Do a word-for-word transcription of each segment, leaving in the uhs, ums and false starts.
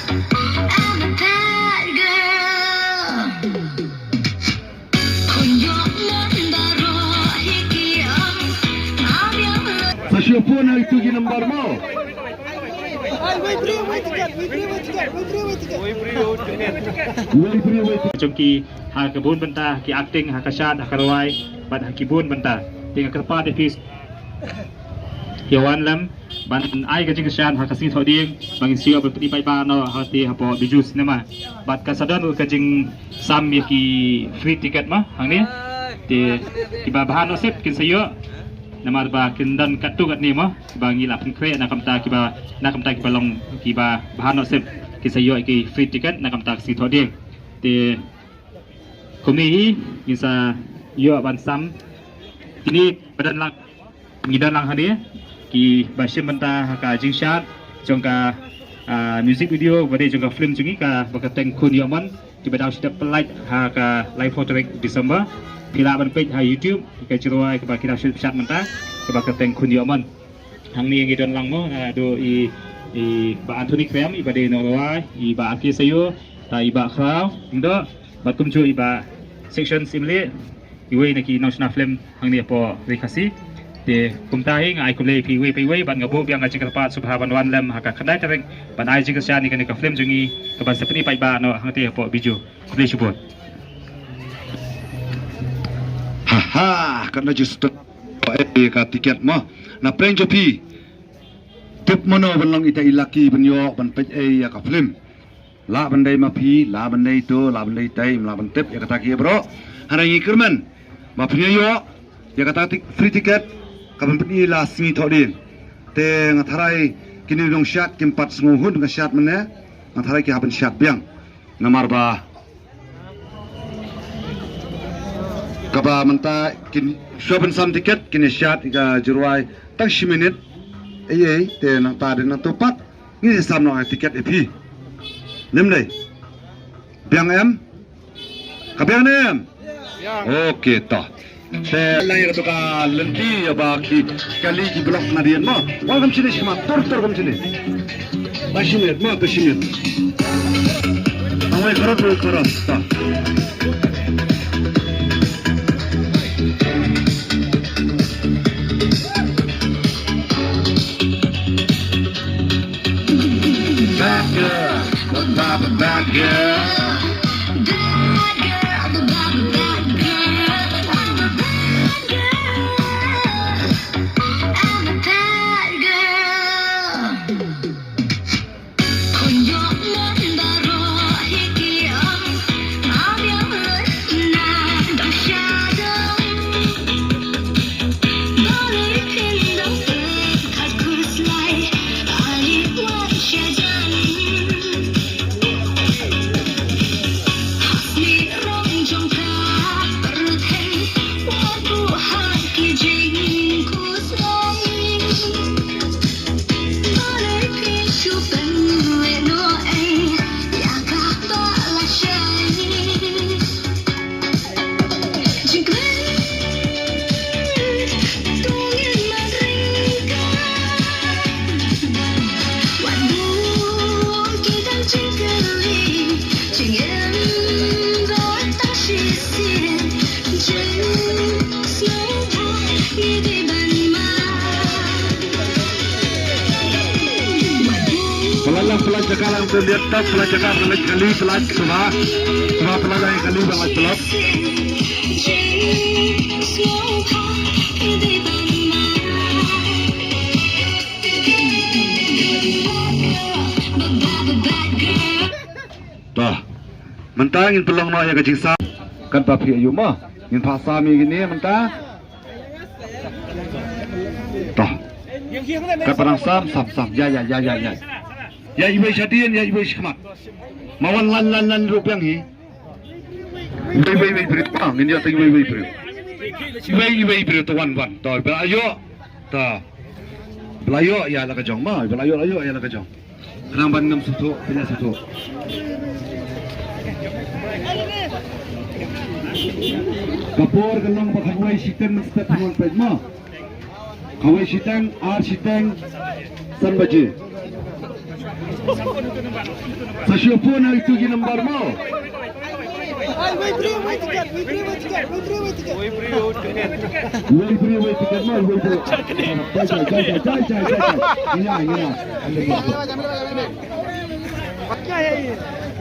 I'm a bad girl. Sa shu pun ha itu ki number mo. Wei briew wei tiket, wei briew wei tiket, wei briew wei tiket. Wei briew wei tiket. Jong ki ha ka bun bynta, ki acting, ha ka shad, ha ka rwai, bad ha ki bun bynta. Te nga kyrpad ïa phi, ïa wan lem ban ai ka jingkyrshan ha ka sngi Thohdieng, ba ngin sa ïoh ban pyni paidbah noh hangtei hapoh Bijou Cinema. Bad ka sa don ka jingsam ïa ki free ticket mo hangne. Te kiba bha nusip kin sa ïoh. Namar ba kin don katto katne mo, kiba ngi la pynkhreh na ka bynta kiba, na ka bynta kiba long kiba bha nusip kin sa ïoh ïa ki free ticket na ka bynta ka sngi Thohdieng. Te kumne hi ngin sa ïoh ban sam. Kine ba don lang, ngi don lang hangne kiba shim bynta ha ka jingshad jong ka, ah, music video ba dei jong ka film jong ngi kaba kyrteng Khun Ïoh Mon, kiba dang shu dep pyllait ha ka laiphew tarik December. Phi lah ban peit ha YouTube ka jingrwai kaba ki dang shu dep shad mynta, kaba kyrteng Khun Ïoh Mon. Hangne ngi don lang mo, ah, naduh i, i Bah Anthony Krem, i ba dei nongrwai, i Bah Aki Sayo, ta i Bah Khraw, ngi don bad kumjuh i Bah Section Simli, iwei na ki nongshna film hangne hapoh Ri Khasi. Te kumta hi nga ai khublei ïa phi iwei pa iwei bad nga buh biang ka jingkyrpad sngewbha ban wan lem ha ka khyndai tarik ban ai jingkyrshan ïa kane ka film jong ngi kaban sa pyni paidbah noh hangtei hapoh Bijou. Khublei shibun. Ha ha, katno ju stud. Eh, ka tiket mo. Na pdeng jong phi. Tip mano ban long ita i lucky ban ïoh ban peit ei ïa ka film. Lah ban dei ma phi, lah ban dei to, lah ban dei tai, lah ban tip ïa kata ki bro. Hynrei ngi kyrmen ba phin ïoh ïa kata tik-, free ticket kaban pyni la sngi Thohdieng. Te nga tharai kine nongshad kim pat sngew hun ka shad mynne. Nga tharai ki hap ban shad biang. Namar ba kaba mynta kin shu pynsam tiket kin ïa shad ïa ka jingrwai tang shi minit. Ei ei te nangta dei nangta pat ngin ïa sam noh ïa tiket ïa phi. Nym dei. Biang em? Ka biang ne em? Biang. Okay to. Te la ïa ka to ka lynti ïa ba ki kali ki block na dien mo. Wan kam shini shima, tur tur kam shini. Ba shini mo, ba shini. Awai, khorot, khorot, ta. Bad girl, bad, bad, bad girl. Bad girl, bad, bad, bad girl. I'm a bad girl. I'm a bad girl. Pynlait lang, pynlait jaka lang, tu liat tak, pynlait jaka, pynlait kali, pynlait shuwa. Shuwa pynlait lang kali, pynlait pynlait. Toh. Mynta ngin pynlong noh ïa ka jingsam. Kan ba phi ayu ma. Ngin phah sam ïa kine mynta. Toh. Kat ba nang sam, sam, sam. Ïa, ïa, ïa, ïa, ïa. Ïa iwei shadien, ïa iwei shakhmat. Ma wan lan, lan, lan ruh biang hi. Iwei, iwei, iwei briew. Ah, ngin ïa ta iwei, iwei briew. Iwei, iwei briew ta wan, wan. Toh, ba ayu. Toh. Ba la ïoh ïa la ka jong ma, ba la ïoh, la ïoh ïa la ka jong. Khnang ban ngam sngewthuh, pynïasngewthuh. Ka por ka long ba kawei shiteng mynstep pynwan peit ma. Kawei shiteng, ar shiteng, san baje. Sa shu phone ha kito ki number mo. Ai, wei briew wei tiket, wei briew wei tiket, wei briew wei tiket. Wei briew wei tiket mo, wei briew. Jai, jai, jai, jai. Ïa, ïa.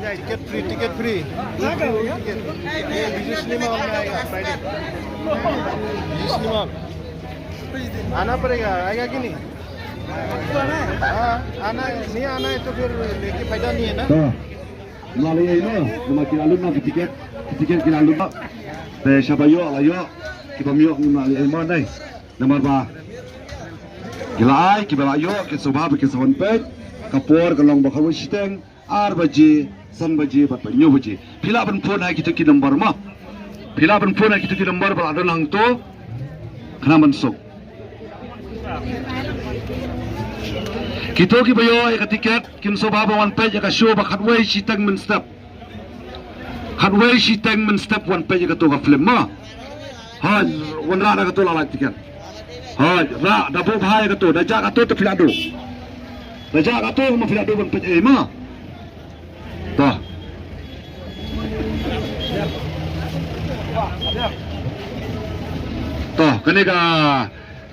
Ticket free, ticket free. ये विजय सिनेमा हॉल में आएगा Friday। विजय सिनेमा हॉल। आना पड़ेगा, आएगा कि नहीं? हाँ, आना है, नहीं आना है तो फिर लेके फायदा नहीं है ना। To, la leh ei mo, namar ki la lut noh ki tiket, ki tiket ki la lut noh. Te shaba ïoh la ïoh, kiba ym ïoh ngim la leh ei mo nai. Namar ba ki la ai, kiba la ïoh, ki sngewbha ba kin sa wan peit. Ka por ka long ba khatwei shiteng, ar baje, san baje bad ba hynñiew baje. Phi lah ban phone ha kito ki number mo. Phi lah ban phone ha kito ki number ba la don hangto. Khnang ban suk. Kito kiba ïoh ïa ka tiket kin sngewbha ban wan peit ïa ka show ba khatwei shiteng mynstep. Khatwei shiteng mynstep wan peit ïa kato ka film mo. Hooid, wanrah da kato la lait tiket. Hooid, rah, da buh bha ïa kato, da jah kato te phi la duh. Da jah kato ma phi la duh ban peit ei mo. To. To, kane ka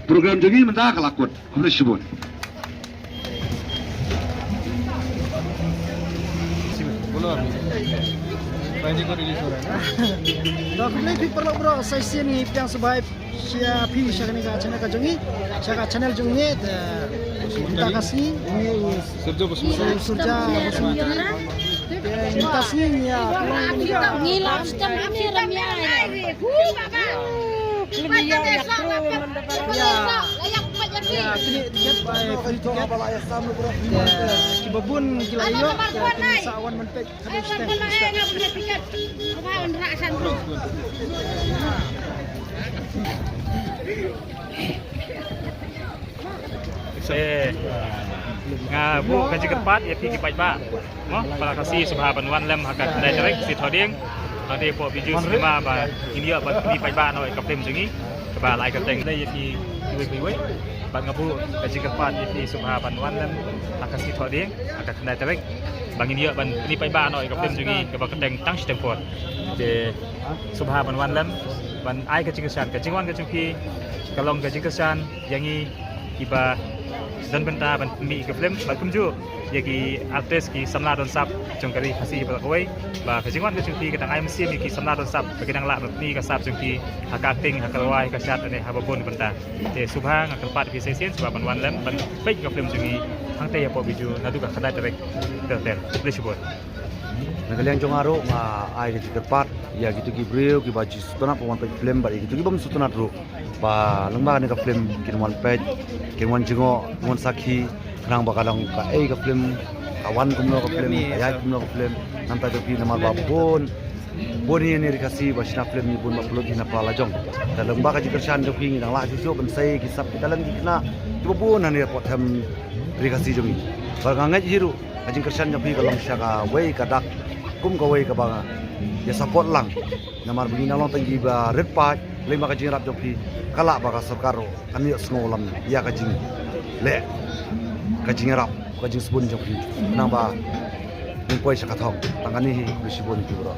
program jong ngi mynta ka la kut. Khublei shibun. बोलो अभी। पहले को रिलीज हो रहा है ना? To khublei phi paralok baroh, sa shisien ngi pdiang sngewbha ïa phi sha kane ka channel ka jong ngi, sha ka channel jong ngi, te mynta ka sngi ngi Surja Basumatary. Surja Basumatary. Te mynta sngi ngi ïa ngi la stem ni ram ïa. Ïa, ïa, kine tiket, ba, eh, free tiket. Te kiba bun ki la ïoh, te kin sa wan ban peit. Eh, nga buh ka jingkyrpad ïa phi ki paidbah. Mo, para Khasi sngewbha ban wan lem ha ka khyndai tarik Sngi Thohdieng. Hangtei hapoh Bijou Cinema ba ngin ïoh ban pyni paidbah noh ïa ka film jong ngi. Kaba la ai kyrteng Lei ïa phi iwei pa iwei. Bad nga buh ka jingkyrpad ïa phi sngewbha ban wan lem ha ka Sngi Thohdieng, ha ka khyndai tarik. Ba ngin ïoh ban pyni paidbah noh ïa ka film jong ngi kaba kyrteng Tang Shiteng Por. Te sngewbha ban wan lem, ban ai ka jingkyrshan, ka jingwan ka jong phi ka long ka jingkyrshan ïa ngi kiba don bynta ban pynmih ïa ka film, bad kumjuh ïa ki artist, ki samla don sap jong ka ri Khasi baroh kawei. Ba ka jingwan ka jong phi ka dang ai mynsiem ïa ki samla don sap ba ki dang lah ban pyni ka sap jong ki ha ka acting, ha ka rwai, ha ka shad, ne ha ba bun bynta. Te sngewbha, nga kyrpad ïa phi sa shisien sngewbha ban wan lem ban peit ïa ka film jong ngi hangtei hapoh Bijou naduh ka khyndai tarik ter ter. Khublei shibun. Na ka liang jong nga ruh nga ai ka jingkyrpad ïa kito ki briew kiba ju sngewtynnat ban wan peit film bad ïa kito ki bym sngewtynnat ruh ba lyngba kane ka film kin wan peit, kin wan jngoh, kin wan sakhi, khnang ba ka long kaei ka film, ka wan kumno ka film, ka ïaid kumno ka film. Namar jong phi, namar ba bun, bun hi ha ri Khasi ba shna film ngi bun ba pynlut hi na pla la jong. Te lyngba ka jingkyrshan jong phi ngi dang lah shuh shuh ban sei ki sap ki talent ki khynnah kiba bun ha ri hapoh them ri Khasi jong ngi. Bad nga ngeit hi ruh ka jingkyrshan jong phi ka long sha kawei ka dak kum kawei kaba ïa support lang. Namar ba ngi nang long tang kiba rit paid, lei ma ka jingïarap jong phi ka lah ba ka sorkar ruh kan ïohsngew lam ïa ka jingleh, ka jingïarap, ka jingsbun jong phi. Nang ba ngin poi sha ka thong. Tang kane hi, khublei shibun ïa phi baroh.